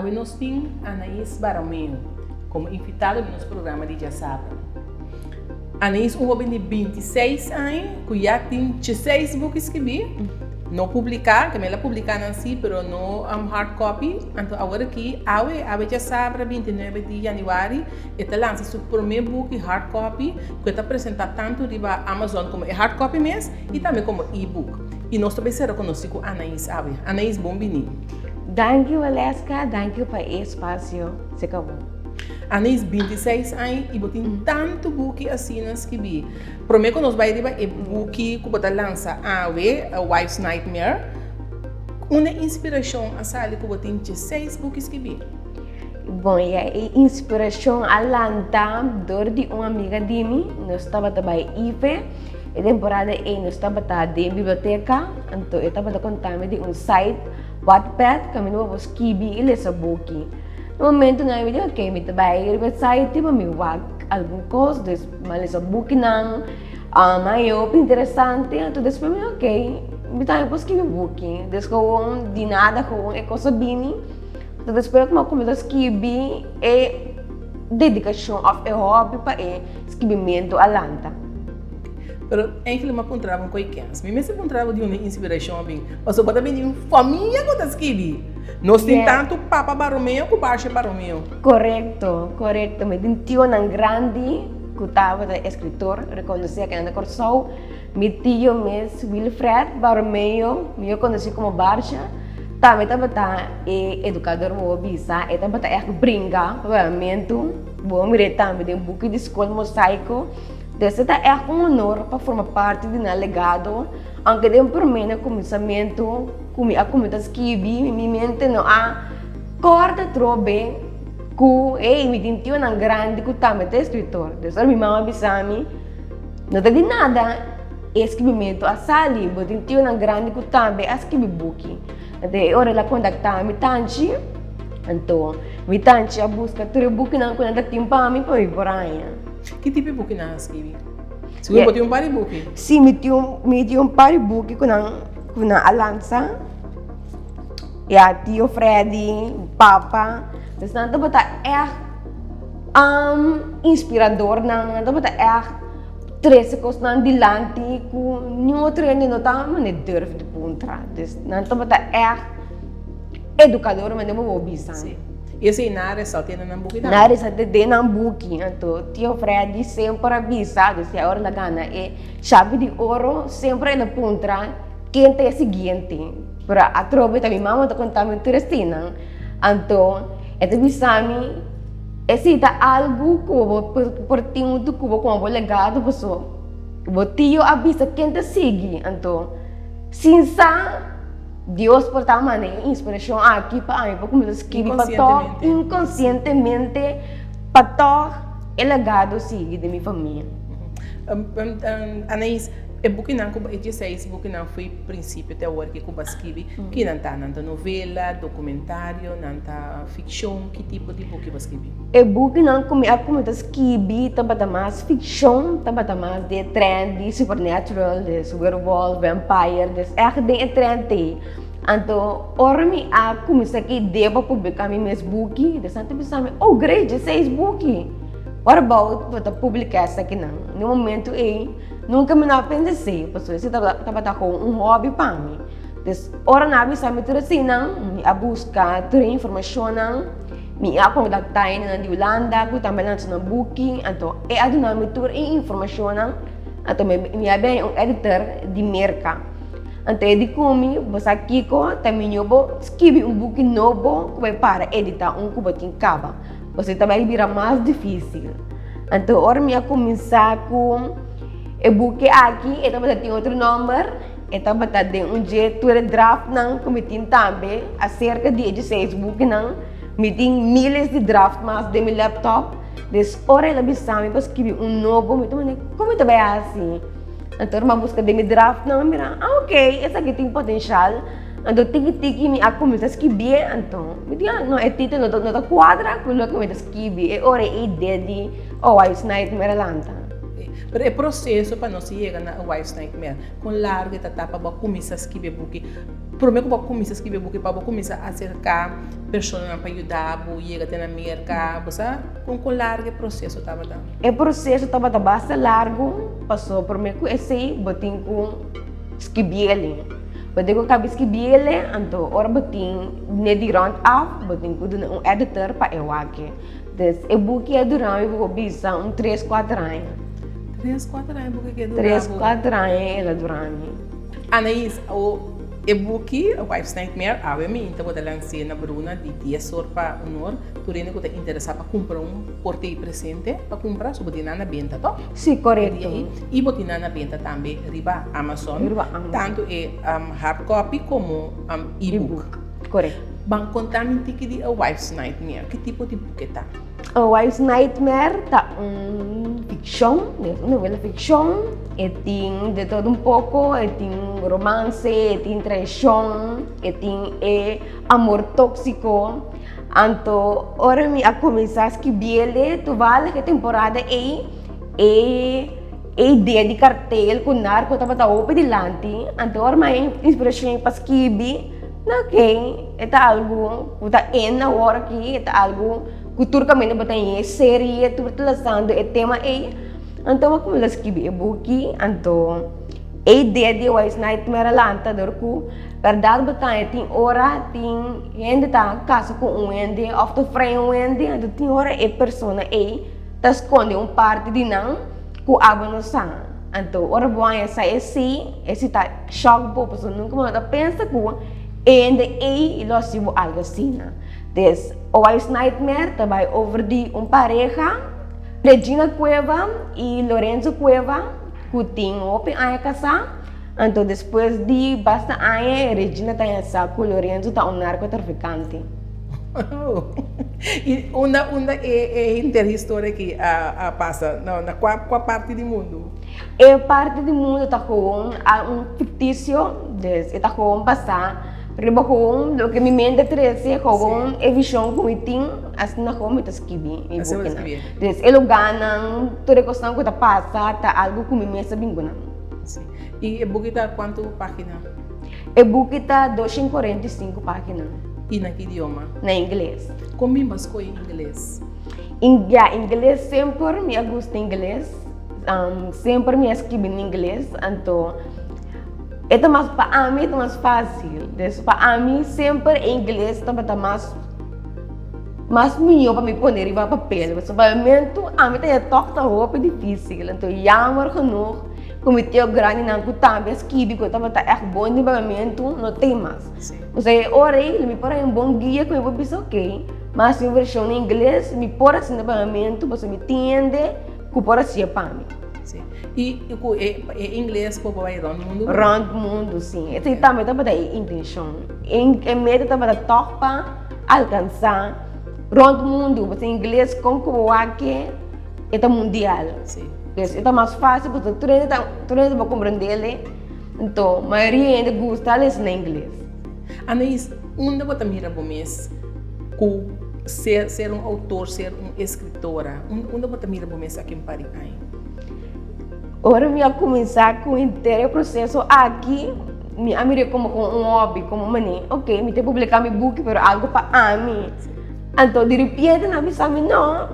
Awe nos tin Anais Baromeo komo invitado di nos programa di djasabra. Anais un hoben di 26 aña ku ya tin 16 buki skibí, no publiká, tambe el a publiká nan sí, pero no hard copy. Anto awor aki, awe, awe djasabra 29 di yanüari, e ta lansa su promé buki hard copy ku e ta presentá tantu riba Amazon komo e hard copy mes i tambe komo e-book. I nos ta bai sera konosí ku Anais awe. Anais, bon bini. Danki Waleska, danki pa e espasio, se kabó. Anais, 26 aña i bo tin tantu buki asina skibí. Promé ku nos bai riba e buki ku bo ta lansa awe, A Wife's Nightmare, unda e inspirashon a sali ku bo tin 16 buki skibí? Bon, ya e inspirashon a lanta dor di un amiga di mi. Nos tabata bai IFE. E temporada ei nos tabata den biblioteka, anto e tabata konta mi di un site Wattpad kaminda bo por skibi i lesa buki. Na momentunan mi di ok mi ta bai riba e site pa mi wak algun kos, dus mi a lesa bukinan, a haña hopi interesante, anto despues mi di ok mi tambe por skibi buki. Dus gewoon di nada gewoon e kos a bini, anto despues ku mi a kuminsá skibi e dedikashon òf e hòbi pa e skibimentu a lanta. Pero eigenlijk mi a puntra bo koi kens. Mi mester puntra bo di unda inspirashon a bin. Pasobra bo ta bin di un famia ku ta skibi. Nos tin tantu papa Baromeo ku Barsha Baromeo. Korekto, korekto. Mi tin tionan grandi ku tabata eskritor rekonosí aki na Kòrsou. Mi tio mes Wilfred Baromeo, mihó konosí komo Barsha, tambe tabata e edukador bo por bisa. E tabata ègt bringa pa papiamentu. Bo a mir'é tambe den buki di skol Mosaiko. Esei ta ègt un honor pa forma parti di nan legado, aunke den promé na kuminsamentu ku mi a kuminsá skibi mi mente no a kòrda trobe ku hey mi tin tionan grandi ku tambe ta eskritor. Des ora mi mama a bisa mi, No ta di nada e skibimentu a sali, bo tin tionan grandi ku tambe a skibi buki. Anto e ora el a kontaktá mi tanchi, anto mi tanchi a buska tur e bukinan ku nan ta tin pa mi pa mi por haña. Ki tipo di buki nan a skibi? Sigur bo tin un par di buki? Si, mi tin un, mi tin un par di buki ku nan, ku nan a lansa. Ya, Tio Freddy, Papa. Dus nan tabata ègt inspiradornan, nan tabata ègt trese kosnan dilanti ku niun otro hende no ta mane durf di puntra. Dus nan tabata ègt edukador manera bo por bisa. Sí. I esei nan a resalt'é den nan buki tambe? Nan a resalt'é den nan buki. Anto Tio Freddy semper a bisa, dus e ora el a gana e Chabi di Oro, semper el a puntra ken ta e siguiente. Pero atrobe ta mi mama ta konta mi tur eseinan. Anto e ta bisa mi, esei ta algu ku bo por tin huntu ku bo komo bo legado paso bo tio a bisa ken ta sigui. Anto sin sa. Dios por ta manda e inspiracion aki pa ami pa cuminsa scribi pa tog inconsientemente pa tog e legado sigui den mi famia. Anais, e bukinan cu e dieseis bukinan fo'i principio te awor cu bo a scribi, ki nan ta? Nan ta novela, documentario, nan ta ficcion? Ki tipo di buki bo a scribi? E bukinan cu mi a cuminsa skibi tabata mas ficcion, tabata mas di e trend di supernatural, des werewolf, vampire, des echt den e trend ei. Anto ora mi a cuminsa cu idea pa publica mi mes buki, des nan ta bisa mi, oh great, dieseis buki! What about bo ta publica esakinan? Na e momento ei nunca mi no a pensa esei, pasobra esei tabata gewoon un hobby pa mi. Des ora nan a bisa mi tur eseinan, mi a busca tur e informacionnan. Mi a kontaktá hendenan di Hulanda ku tambe lansa nan buki, anto e a duna mi tur e informashonnan, anto mi mi a bini un editor di Merka. Anto e di ku mi, bo sa kiko, ta mihó bo skibi un buki nobo ku bai para editá un ku bo tin kaba, pasobra ta bai bira mas difísil. Anto ora mi a kuminsá ku e buki aki e tabata tin otro nòmber. E tabata den un dje tur e draftnan ku mi tin tambe aserka di e dieseis bukinan. Mi tin miles di draft mas den mi laptop. Des ora el a bisa mi pa skibi un nobo, mi ta manda, kon mi ta bai hasi? Anto ora mi a buska den mi draftnan, mi mira, ah ok, esaki tin potenshal. Anto tiki tiki mi a kuminsá skibié, anto mi di, ah no, e título no ta kuadra ku loke mi ta skibi. E ora e idea di Oh, Wife's Nightmare a lanta. Pero e proseso pa nos yega na A Wife's Nightmare, kon largu e ta ta pa bo a kuminsá skibi e buki? Promé ku bo a kuminsá skibi e buki, pa bo kuminsá aserká personanan pa yuda bo yega te na Merka, bo sa kon kon largu e proseso tabata? E proseso tabata basta largu, pasobra promé ku esei bo tin ku skibi el. Bo tin ku kaba skibi el, anto ora bo tin ne di rònt af, bo tin ku duna un editor pa e wak. Des e buki a dura mi bo bisa un tres kuater aña. Tres kuater aña buki ke dura Tres kuater aña el a dura mi. Anaís, o e buki A Wife's Nightmare awe mi inta bo ta lans'é na Bruna di dies or pa un or. Tur hende ku ta interesá pa kumpra un por t'ei presente pa kumpra, so bo tin nan na benta to? Sí, korekto. I bo tin nan na benta tambe riba Amazon. Riba Amazon. Tantu e hard copy komo e-book. Korekto. Ban konta mi tiki di A Wife's Nightmare. Ki tipo di boek e ta? A Wife's Nightmare ta un fikshon, un novela fikshon. E tin de todo un poko, e tin romance, e tin traishon, e tin e amor tóksiko. Anto ora mi a kuminsá skibiel, toevallig e temporada ei e e idea di kartel ku narko tabata hopi dilanti. Anto ora mi a haña inspirashon pa skibi. No ok, e ta algu ku ta in awor aki, e ta algu ku tur kaminda bo ta haña e serie, tur ta lasando e tema ei. Anto bo kuminsá skibi e buki, anto e idea di Wise Nightmare a lanta dor ku bèrdat bo ta haña tin ora tin hende ta kasa ku un hende òf ta frei un hende, anto tin ora e persona ei ta skonde un parti di nan ku abo no sa. Anto ora bo haña sa esei, esei ta. Shock bo pasobra nunca bo no ta pensa cu e hende ey lo haci bo algo asina. Des A Wife's Nightmare ta bay over di un pareha, Regina Cueva y Lorenzo Cueva, cu tin hopi aña casa. Anto despues di basta aña Regina ta haña sa cu Lorenzo ta un narcotraficante. Y unda unda e e henter historia aki a a pasa? Na cua cua parti di mundo? E parti di mundu ta gewoon un ficticio, dus e ta gewoon basá riba gewoon loke mi mente trece, gewoon e vision ku mi tin, asina gewoon mi ta skibi mi bukinan. Dus e lugánan, tur e kosnan ku ta pasa ta algu ku mi mes ta bin ku nan. Sí. I e buki ta kuantu página? E buki ta 245 página. I na ki idioma? Na ingles. Kon bin bo a skohe ingles? Ya, ingles semper mi a gusta ingles. Semper mi a skibi na ingles, anto e ta mas pa ami e ta mas fácil. Dus pa ami semper e ingles tabata mas mas mihó pa mi pone riba papel. Pasobra papiamentu ami ta haña tòg ta hopi difísil. Anto jammer genoeg ku mi tio grandinan ku tambe a skibi ku tabata ègt bon den papiamentu no tin mas. Osea e ora ei lo mi por haña un bon guia ku mi por bisa okey, mas mi vershon na ingles mi por hasi na papiamentu pasobra mi tin hende. Ku por hasié pa mi. Sí. I ku e e ingles por bai rònt mundu? Rònt mundu, sí. Esei tambe tabata e intenshon. E meta tabata tòg pa alkansá rònt mundu. Pasobra ingles kon ku bo wak e ta mundial. Sí. Pues e ta mas fásil pasobra tur hende ta tur hende ta por komprendé. Anto mayoria hende gusta lesa na ingles. Anaís, unda bo ta mira bo mes ku ser ser un outor, ser un eskritora? Unda bo ta mira bo mes aki un par di aña? Ora mi a kuminsá ku henter e proseso aki, mi a mir'é komo ku un hòbi, komo manera, ok, mi ta publiká mi buki, pero algu pa ami. Anto diripiente nan a bisa mi, no,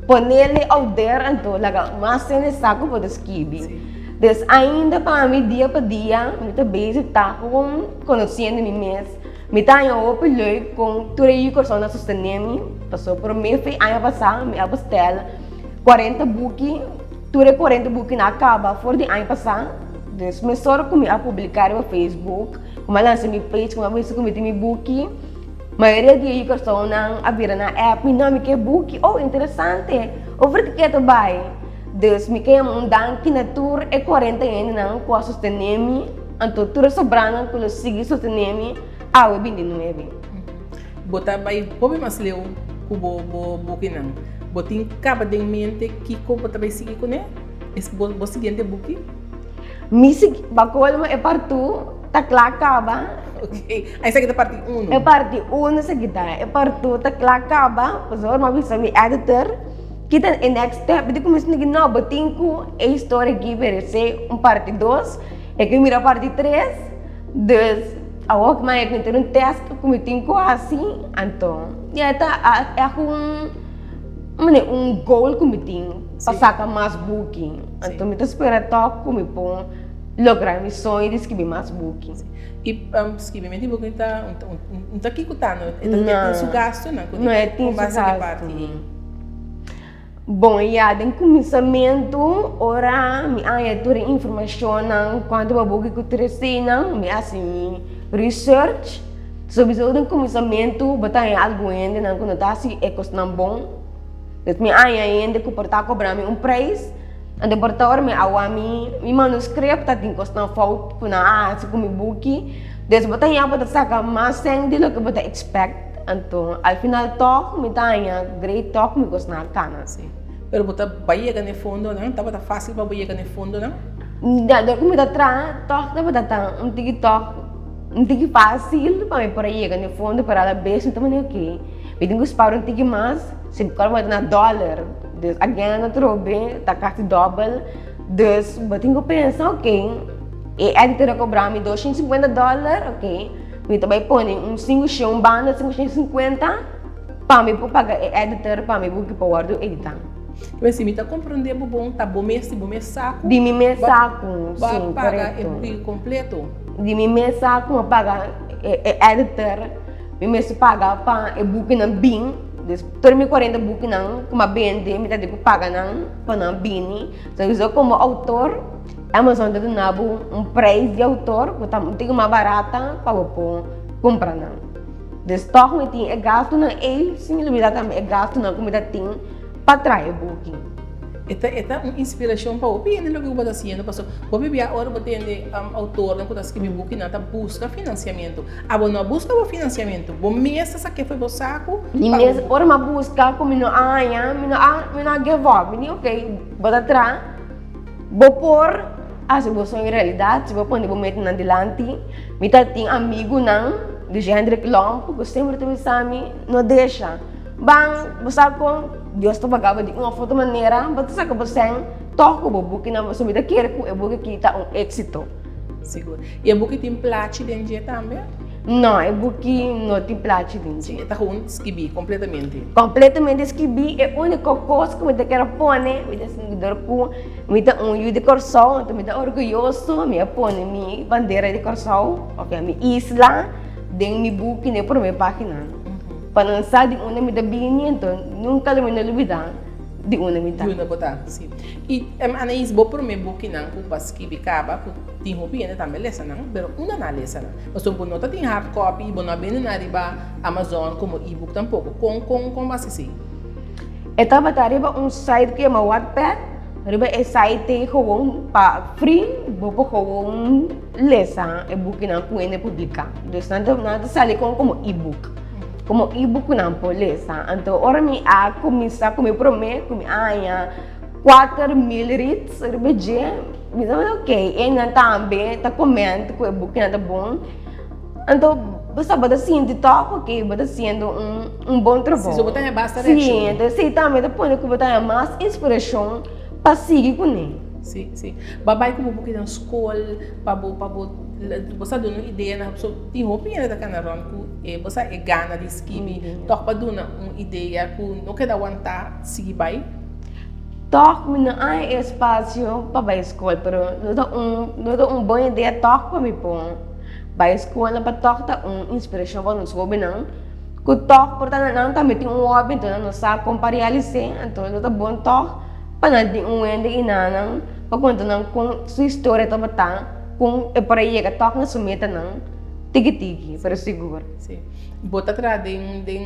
ponele out there, anto laga mas hende sa ku bo ta skibi. Des ainda pa mi dia pa dia mi ta bezig ta kon konosiendo mi mes. Mi ta haña hopi leuk kon tur e Kòrsou a sostené mi. Pasobra promé fe aña pasá mi a bestel 40 buki, tur e 40 bukinan a kaba for di aña pasá. Dus mesora ku mi a publiká riba Facebook, ku mi a lansa mi page, ku mi a bisa ku mi tin mi buki, mayoria di e Kòrsounan a bira nan app mi, no mi ke buki, oh interesante, over di ke ta bai? Dus mi ke yama un danki na tur e 40 hendenan ku a sostené mi, anto tur e sobranan ku lo sigui sostené mi awe 29. Bo ta bai hopi mas leu ku bo bo bukinan. Bo tin kaba den mente kiko bo ta bai sigui kuné? Es bo bo siguiente buki? Mi sigui, pa kolmo e partu ta kla kaba. Ok, esaki ta parti uno. E parti uno esaki ta. E partu ta kla kaba, pasobra mi a bisa mi editor. Ki ta e next step? Mi ta kuminsá sinti no, bo tin ku e historia aki meresé un parti dos, e ke mira parti tres, dus awor ku mi a enkontrá un tèst ku mi tin ku hasi, anto ya ta ègt un manera un goal ku mi tin pa saka mas buki, anto mi ta spera tòg ku mi por logra mi soño di skibi mas buki. I skibimentu di buki ta no ta kiko ta no, e tin su gastunan ku tin ku basa di parti ei. Bon ya den kuminsamentu ora mi haña tur e informashonnan kuantu pa buki ku tur eseinan mi hasi mi research sobiso den kuminsamentu bo ta haña algun hendenan ku no ta hasi e kosnan bon dus mi haña hende ku por ta kobra mi un preis anto por ta ora mi a wak mi manuskrip ta tin kosnan fout ku nan a hasi ku mi buki dus bo ta haña bo ta saka mas sèn di loke bo ta expect. Anto al final tòg mi ta haña great tòg mi kos na kana. Sí. Pero bo ta bai yega na e fondonan? Tabata fásil pa bo yega na e fondonan? Ya, dor ku mi ta traha tòg tabata ta un tiki tòg, un tiki fásil pa mi por a yega na e fondo, pero a la bes mi ta manda oke, mi tin ku spara un tiki mas, si mi kòrda bo ta na dòler, dus agen atrobe ta kasi dòbel, dus bo tin ku pensa oke, e editor a kobra mi 250 dòler, oke. Mi ta bai pone un sinku shen un banda, 550, pa mi por paga e editor pa mi buki por wòrdu editá. Pues si mi ta komprondé bo bon, ta bo mes di bo mes saku. Di mi mes saku, si, korekto. Bo a paga e buki kompleto. Di mi mes saku mi a paga e editor, mi mester paga pa e bukinan bin, dus tur mi 40 bukinan ku mi a bende mi ta tin ku paga nan pa nan bini. So komo outor. Amazon ta duna bo un prijs di autor ku ta un tiki mas barata pa bo por kumpra nan. Dus tòg mi tin e gastunan ei sin lubida tambe e gastunan ku mi ta tin pa traha e buki. E ta e ta un inspirashon pa hopi hende loke ku bo ta hasiendo pasobra hopi bia ora bo tende outornan ku ta skibi buki nan ta buska finansiamentu. Abo no a buska bo finansiamentu, bo mes ta sak'é for bo saku Mi pa mes bo. ora mi a buska ku mi no a haña mi no a mi no a give up mi di okay bo ta traha. Bo por hasi bo soño realidat si bo pone bo metanan dilanti. Mi ta tin amigunan di Hendrik Lomp ku semper ta bisa mi, no desha. Ban, bo sa kon Dios ta paga bo di un òf otro manera, bo ta saka bo sèn tòg ku bo bukinan pasobra mi ta kere ku e buki aki ta un éksito. Sigur. I e buki tin plachi den dje tambe? No, e buki no tin plachi den dje. E ta gewoon skibí kompletamente? Kompletamente skibí. E úniko kos ku mi ta kere pone, mi ta sinti dor ku mi ta un yu di Kòrsou, anto mi ta orguyoso, mi a pone mi bandera di Kòrsou, òf mi isla, den mi buki den e promé página. Pa nan sa di unda mi ta bini, anto nunka lo mi no lubidá di unda mi ta. Di unda bo ta, si. I Anaïs, bo promé bukinan ku bo a skibi kaba ku tin hopi hende tambe lesa nan, pero unda nan a lesa nan? Pasobra bo no ta tin hard copy i bo no a bende nan riba Amazon komo ebook tampoko. Kon kon kon bo hasi esei? E tabata riba un site ku yama Wattpad. Riba e site ei gewoon pa free bo por gewoon lesa e bukinan ku hende publiká. Dus nan ta nan ta sali kon komo ebook. Komo ebook ku nan por lesa. Anto ora mi a kuminsá ku mi promé ku mi a haña 4000 reads riba dje. Mi ta bisa ok, e nan tambe ta comment ku e bukinan ta bon. Anto bo sa bo ta sinti tòg ok bo ta hasiendo un un bon trabou. Si, so bo ta haña basta reakshon. Si, entonces esei tambe ta pone ku bo ta haña mas inspirashon pa sigui kuné. Si, si. Bo a bai ku bo bukinan skol pa bo pa bo bo sa duna un idea na so tin hopi hende ta kana rònt ku e bo sa e gana di skibi tòg pa duna un idea ku no keda wantá sigui bai. Tòg mi no haña e espasio pa bai skol, pero no ta un no ta un bon idea tòg pa mi por bai skol pa tòg ta un inspirashon pa nos hóbennan ku tòg por ta nan tambe tin un hòbi anto nan no sa kon pa realis'é anto no ta bon tòg pa nan tin un hende i nan pa konta nan kon su historia tabata kon e por a yega tòg na su metanan tiki tiki pero sigur. Sí. Bo ta traha den den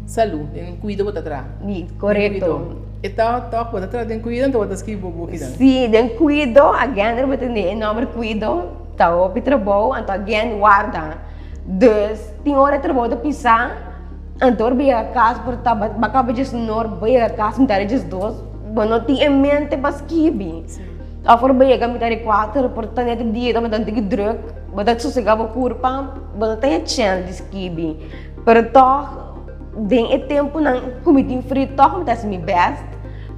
salú, den kuido bo ta traha? Sí, korekto. E ta tòg bo ta traha den kuido anto bo ta skibi bo bukinan? Sí, den kuido, agen bo ta tende e nòmber kuido, ta hopi trabou, anto agen warda. Dus tin ora e trabou ta pisá, anto ora bo yega kas por ta bo a kaba djesnor, bo yega kas mitad di djesdos, bo no tin e mente pa skibi. Òf ora bo yega mitad di kuater por ta nèt e dia tabata un tiki drùk, bo ta sosegá bo kurpa. Bo no ta e chèns di skibi, pero tòg den e tempunan ku mi tin fri tòg mi ta hasi mi bèst.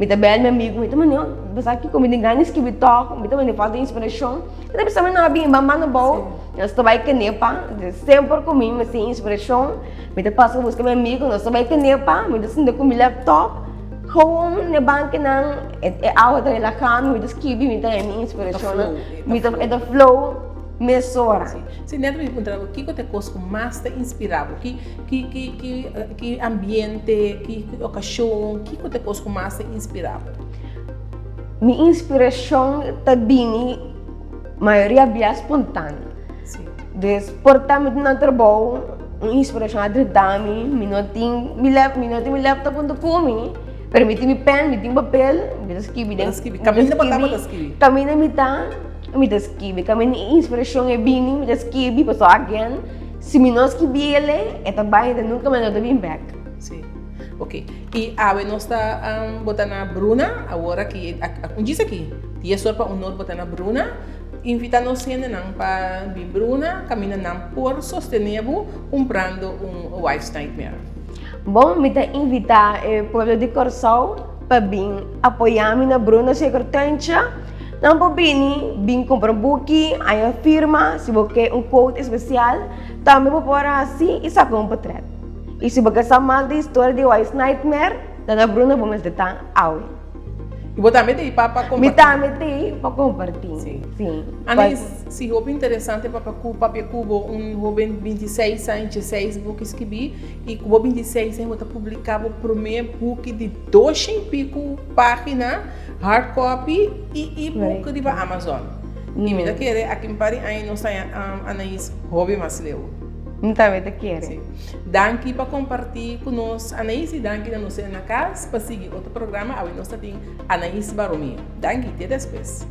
Mi ta bel mi amigu, mi ta manda, bo sa kiko mi tin gana di skibi tòg, mi ta manda falta inspirashon. Mi ta bisa mi no a bin ban manda bou, nos ta bai kenepa, semper ku mi mester inspirashon, mi ta pasa buska mi amigu, nos ta bai kenepa, mi ta sinta ku mi laptop, gewoon na e bankinan, e awa ta relaha mi, mi ta skibi, mi ta haña mi inspirashonnan, mi ta e ta flow mesora. Si, nèt mi puntra bo, kiko ta e kos ku mas ta inspirá bo? Ki ki ki ki ki ambiente, ki okashon, kiko ta e kos ku mas ta inspirá bo? Mi inspirashon ta bini mayoria bia spontáneo. Sí. Dus por ta mi na trabou, un inspirashon a drenta mi, mi no tin mi lap, mi no tin mi laptop huntu ku mi, pero mi tin mi pen, mi tin papel, mi ta skibi den. Bo ta skibi. Kaminda bo ta, bo ta skibi. Kaminda mi ta, mi ta skibi. Kaminda e inspirashon e bini, mi ta skibi, pasobra agen si mi no skibi el, e ta bai, nunka mas no ta bin bèk. Sí. Ok. I awe nos ta bota na Bruna, awor aki, un djis aki, dies or pa un or bota na Bruna. Invita nos hendenan pa bin Bruna, kaminda nan por sostené bo kumprando un Wife's Nightmare. Bon, mi ta invitá e pueblo di Kòrsou pa bin apoyá mi na Bruna Zeker Tuintje. Nan por bini, bin kumpra un buki, haña firma, si bo ke un quote espesial, tambe bo por hasi i saka un potrèt. I si bo ke sa mas di historia di Wise Nightmare, ta na Bruno bo mester ta awe. I bo tambe t'ei pa pa kompartí? Mi tambe t'ei pa kompartí, Sí. sí. Anaís, si hopi interesante pa pa ku papia ku bo, un hoben 26 aña, 16 buki skibí, i ku bo 26 aña bo ta publiká bo promé buki di doshen piku página, hard copy, i e-book riba Amazon. I mi ta kere aki un par di aña nos ta haña Anaís hopi mas leu. Mi tambe ta kere. Sí. Danki pa kompartí ku nos Anaís i danki na nos na kas pa sigui otro programa. Awe nos ta tin Anaís Baromeo. Danki, te despues.